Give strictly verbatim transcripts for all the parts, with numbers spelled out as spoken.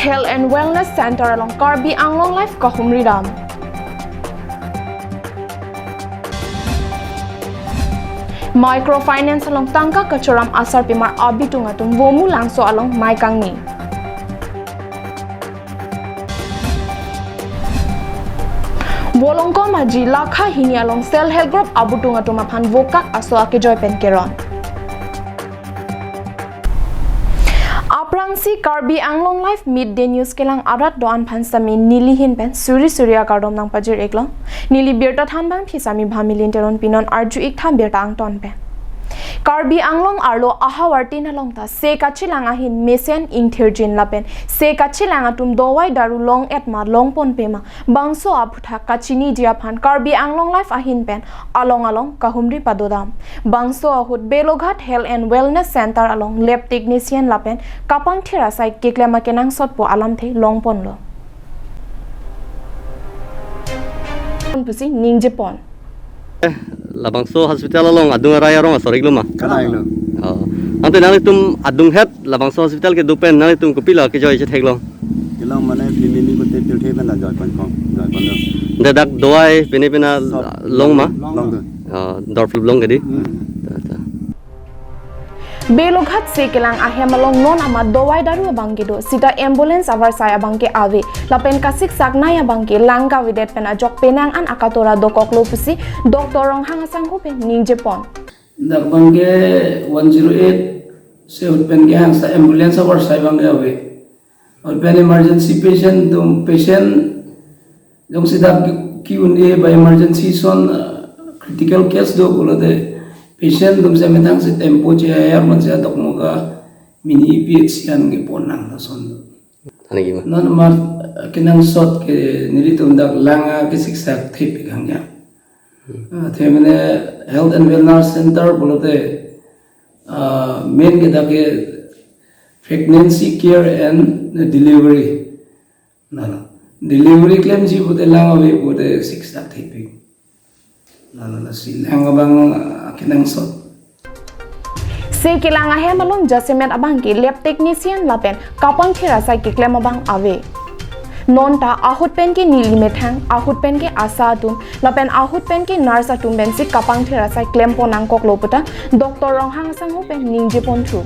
Health and Wellness Center along Karbi Anglong Life kahumri dam. Microfinance along tangka kachoram asarpimar abitung atum Vomulangso along mei kangni. Volongkom Aji lakha hini along Self Help Group abitung atum aphan vokak aso akejoi pen keron. Aphrangsi Karbi Anglong Life Midday News kelang arat do-an aphan sami nelihin pen suri suri akardom nangpajir-iklo. Neli birta thanbang phi sami Bhamilin Teron, pinon arju-ik tha birta angton pen. Karbi Anglong arlo ahavar tin along ta se kachelang ahin mesen ingthirjin lapen se kachelang atum dovai daru long-et ma longponpe ma bangso aphuthak kachiniji aphan Karbi Anglong Life ahin pen along along kahumri padodam. Bangso ahut Beloghat Health and Wellness Center along lab technician lapen kapangthir asai keklem akenangsot pu alamthe longponlo. Pusi ningjepon. Eh, labangso hospital along adung arai arong asor-iklo ma? Kara-iklo. Oh. Ante nanglitum adunghet labangso hospital kedo pen nanglitum kopilo akejoi chetheklo? Kelong mane pini ni kote pirthe pen ajoipon kong, joiponlo. Ante dak dovai pine pina Sob long ma? Longdun. Oh, dor phlip long kedi? Hmm. Ta, ta. Beloghat se kelang ahem along non amat dovai daru abang kedo, sita ambulance avarsai abang ke ave, lapen kasiksak nai abang ke lang kavedet pen ajok penang an akatora dokoklo pusi Doctor Ronghang asangho pen ningjepon. Dak abang ke one zero eight se ahut pen ke hangsa ambulance avarsai abang ke ave. Ahut pen emergency patient atum, patient jongsi dak ki-, ki-un-e ba emergency ason, uh, critical case do pulote patient atum si methang si tempo che-hire mansi adokmoka mini P H C an kepon nang ta ason do. Thaniki ma? Non mar, uh, kenangsot ke nelitum dak lang akesiksak thepik hang ya. Hmm. Uh, the mane Health and Wellness Center pulote, uh, main ke dak ke pregnancy care and delivery. Nalo. Delivery klemji pute lang ave pute siksak thepik. Nalo, lasi lang abang, ah, kenangsot. Se kelang ahem along jasemet abang ke lab technician lapen kapangthir asai keklem abang ave. Non ta ahut pen ke neli methang, ahut pen ke ASHA atum, lapen ahut pen ke nurse atum pensi kapangthir asai klempon nangkoklo puta Doctor Ronghang asangho pen ningjeponthu.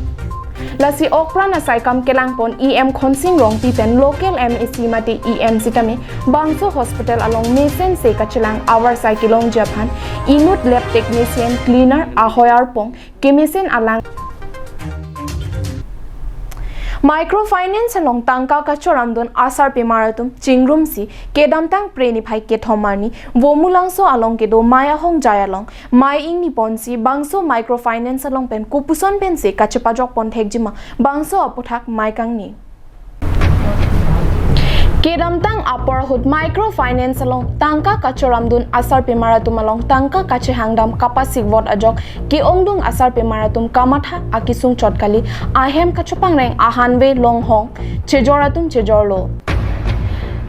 Lasi okpran asai kam kelangpon E M Khonsing Rongpi pen local M A C mate E M sitame bangso hospital along mesen se kachelang avarsai kelongji aphan inut lab technician, cleaner ahoi arpong kemesen alang. Microfinance along tangka kachoramdun asarpimar atum chingrumsi kedamtang Phre niphai kethom arni Vomulangso along kedo mei ahongjai along mei ingniponsi bangso microfinance along pen kopuson pensi kachepajokpon thekji ma bangso aphuthak mei kangni. Kedamtang apor ahut microfinance along tangka kachoramdun asarpimar atum along tangka kachehangdam kapasikvot ajok ke-ongdung asarpimar atum kamatha akesung chot kali, ahem kachopangreng ahanve longhong chejor atum chejorlo.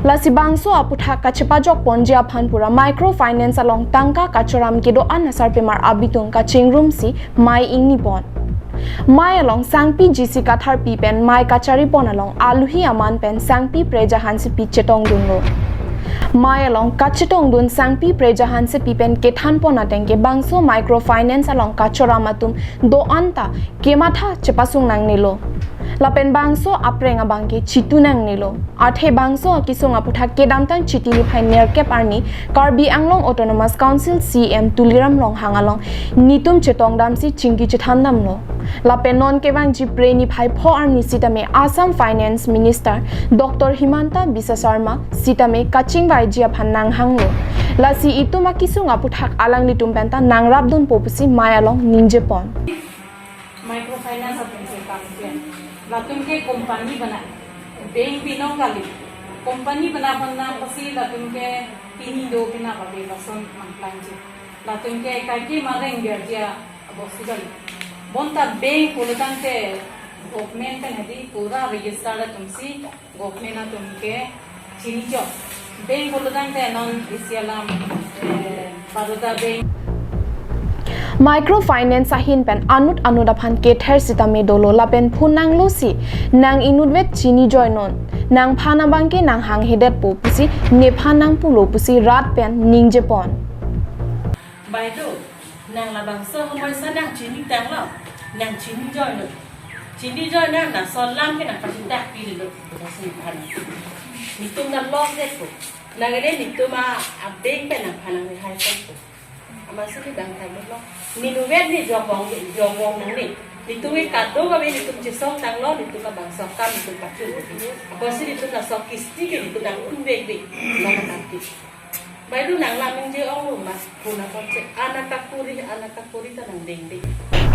Lasi bangso aphuthak kachepajokponji aphan pura microfinance along tangka kachoram kedo-an asarpimar abitung kachingrumsi mei ingnipon. Mei along Sangpi G C Katharpi pen mei kacharipon along aluhi aman pen Sangpi Preja Hansepi chetongdunlo. Mei along kachetongdun Sangpi Preja Hansepi pen kethanpon ateng ke bangso microfinance along kachoram atum do-an ta kematha chepasung nangnelo. Lapen bangso apreng abang ke chitu nangnelo. Athe bangso akesung aphuthak kedamtang Chiti niphai nerkep arni Karbi Anglong Autonomous Council C E M Tuliram Ronghang along netum chetongdamsi chingki chethandamlo. Lapen non kevangji Phre niphai pho arni sitame Assam Finance Minister Doctor Himanta Biswa Sarma sitame kachingvaiji aphan nanghanglo. Lasi itum akesung aphuthak alanglitum penta nangrapdunpo pusi mei along ningjepon. Microfinance atum ke kam ke. Latum ke company bana. Bank binong kali. Company bana bana pasi latum ke pini do pina babe lason mangklangji. Latum ke kaike mareng biar dia bostu kali. Bonta bank pulotangte government pen hadi pura register atumsi government atum ke chinijok. Bank pulotangte non isi alam, eh, Baroda Bank. Microfinance ahin pen anut anut aphan kether sitame dolo lapen phun nanglosi nang inutvet chinijoinon. nangphan abangke nanghanghedet po pusi nephan nangpulo pusi rat pen ningjepon. Baido, nang labangso homoi sa nang chini tanglo, nang chini joy lo. Chini joy nang, nang solam ke nang pasi dak pili lo. Nelitum nang lok det po. Nang ini nelitum a abeng pen nangphan nanglehai po. Amatsi kedang tanglo. Nelitum vet ni jokong, jokong nang ni. Nelitum ke kado kami nelitum chesong tanglo, nelitum labangso akam nelitum pachun. Apotsi nelitum laso kisti ke nelitum nang unbek bek. Nang nanti. Baido nang laming je ong lo mas. Puna kotse. Anak kakuri, anak kakuri ta nang dengdeng.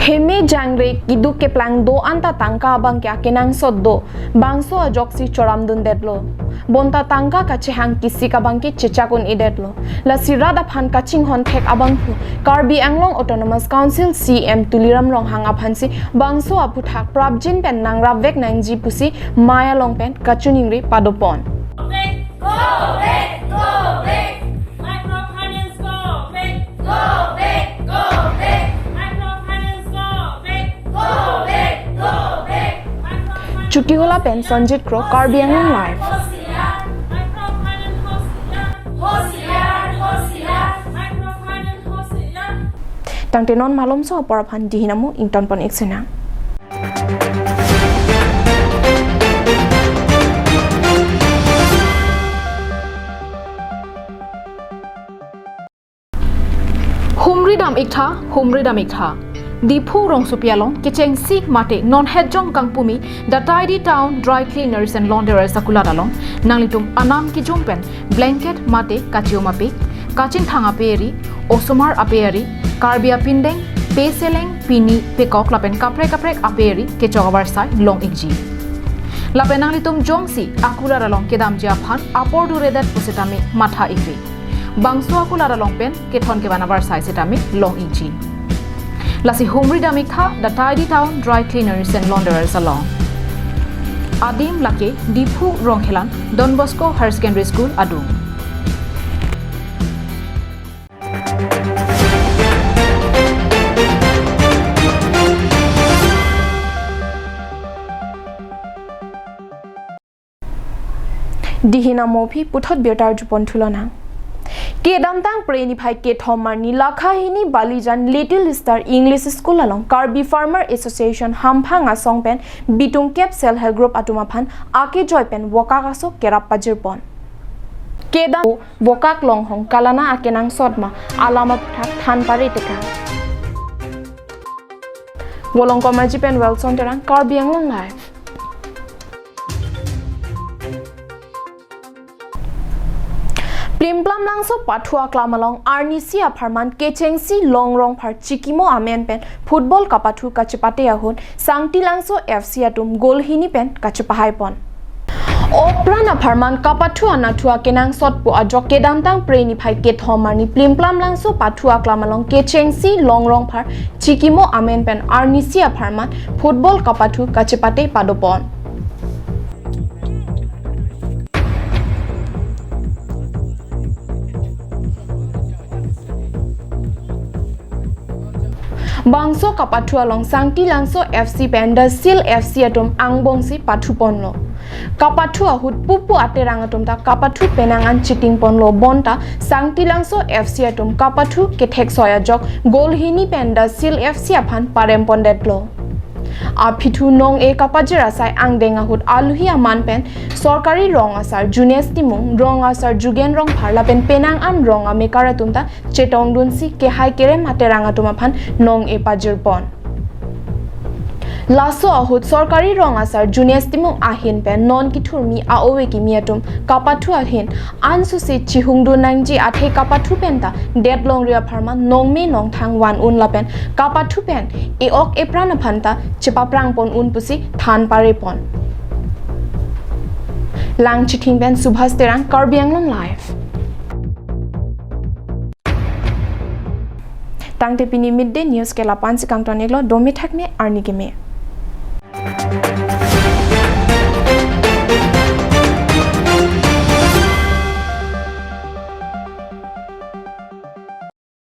Heme jangre keduk keplang do-an ta tangka abangke akenangsot do. Bangso ajoksi choramdundetlo. Bonta tangka kachehang kisik abangke chechak un-edetlo. Lasi rat aphan kachinghon thek abangphu Karbi Anglong Autonomous Council C E M Tuliram Ronghang aphansi bangso aphuthak prapjin pen nangrapvek nangji pusi mei along pen kachiningri padopon. Go back, go back, go back. Microfinance go back. Go back, go back. Microfinance go back. Go back, go back. Microfinance Chokihola pen Sanjit Kro, Karbi Anglong Live. Hosiar, microfinance hosiar. Hosiar, hosiar. Microfinance hosiar. Tangte non malomso apor aphan dihin amo ingtonpon-ik sinang. Humri dam-iktha, humri dam-iktha. Diphu rongsopi along kechengsi mate non hetjong kangpumi The Tidy Town Dry Cleaners and Launderers akulat along nanglitum anam kijum pen blanket mate kachium ape, kachingthang ape ri, osomar ape ri, Karbi apindeng, peseleng, pini, pekok lapen kaprek kaprek ape ri kechok avarsai long-ikji. Lapen nanglitum jongsi akulat along kedamji aphan apor duredet pusitame matha-ikri. Bangso akulat along pen kethon kevan avarsai sitame long-ikji. Lasi humri dam-iktha The Tidy Town Dry Cleaners and Launderers along. Adim lake Diphu Rongkhelan Don Bosco Higher Secondary School adung. Dihin amo aphi puthot birta arjupon thulonang. Kedamtang Phre niphai kethom arni lakha hini Balijan Little Star English School along Karbi Farmer Association hamphang asong pen bitungkep Self Help Group atum aphan akejoi pen vokak aso kerap pajirpon. Kedam vokak longhong kalana akenangsot ma alam aphuthak than pare tekang. Volongkom Aji pen Wilson Terang, Karbi Anglong Live. Plimplam Langso pathu aklam along arnisi apharman kechengsi Long Rongphar Chikimo amen pen football kapathu kachepate ahut Sangti Langso F C atum goal hini pen kachepahaipon. Okpran apharman kapathu anatthu akenangsot pu ajok kedamtang Phre niphai kethom arni Plimplam Langso pathu aklam along kechengsi Long Rongphar Chikimo amen pen arnisi apharman football kapathu kachepate padopon. Bangso kapathu along Sangti Langso F C pen The Seal F C atum angbongsi pathuponlo. Kapathu ahut pupu aterang atum ta kapathu penang an chitingponlo bonta Sangti Langso F C atum kapathu kethek soi ajok goal hini pen The Seal F C aphan parempondetlo. Aphi thu nong-e kapajir asai angdeng ahut aluhi aman pen sorkari rong asar Junes Timung, rong asar Jugen Rongphar lapen penang an rong amekar atum ta chetongdunsi kehai kerem aterang atum aphan nong-e pajirpon. Laso ahut sorkari rong asar Junes Timung ahin pen non kithurmi a-ove kimi atum kapathu ahin ansose chihungdun nangji athe kapathu pen ta det longri apharman nongme nongthang van un lapen kapathu pen e-ok epran aphan ta chepaprangpon un pusi than parepon. Langchithing pen Subhas Terang, Karbi Anglong Live. Tangte pini Midday News ke la-an si kangton-iklo, dome thakme arni keme.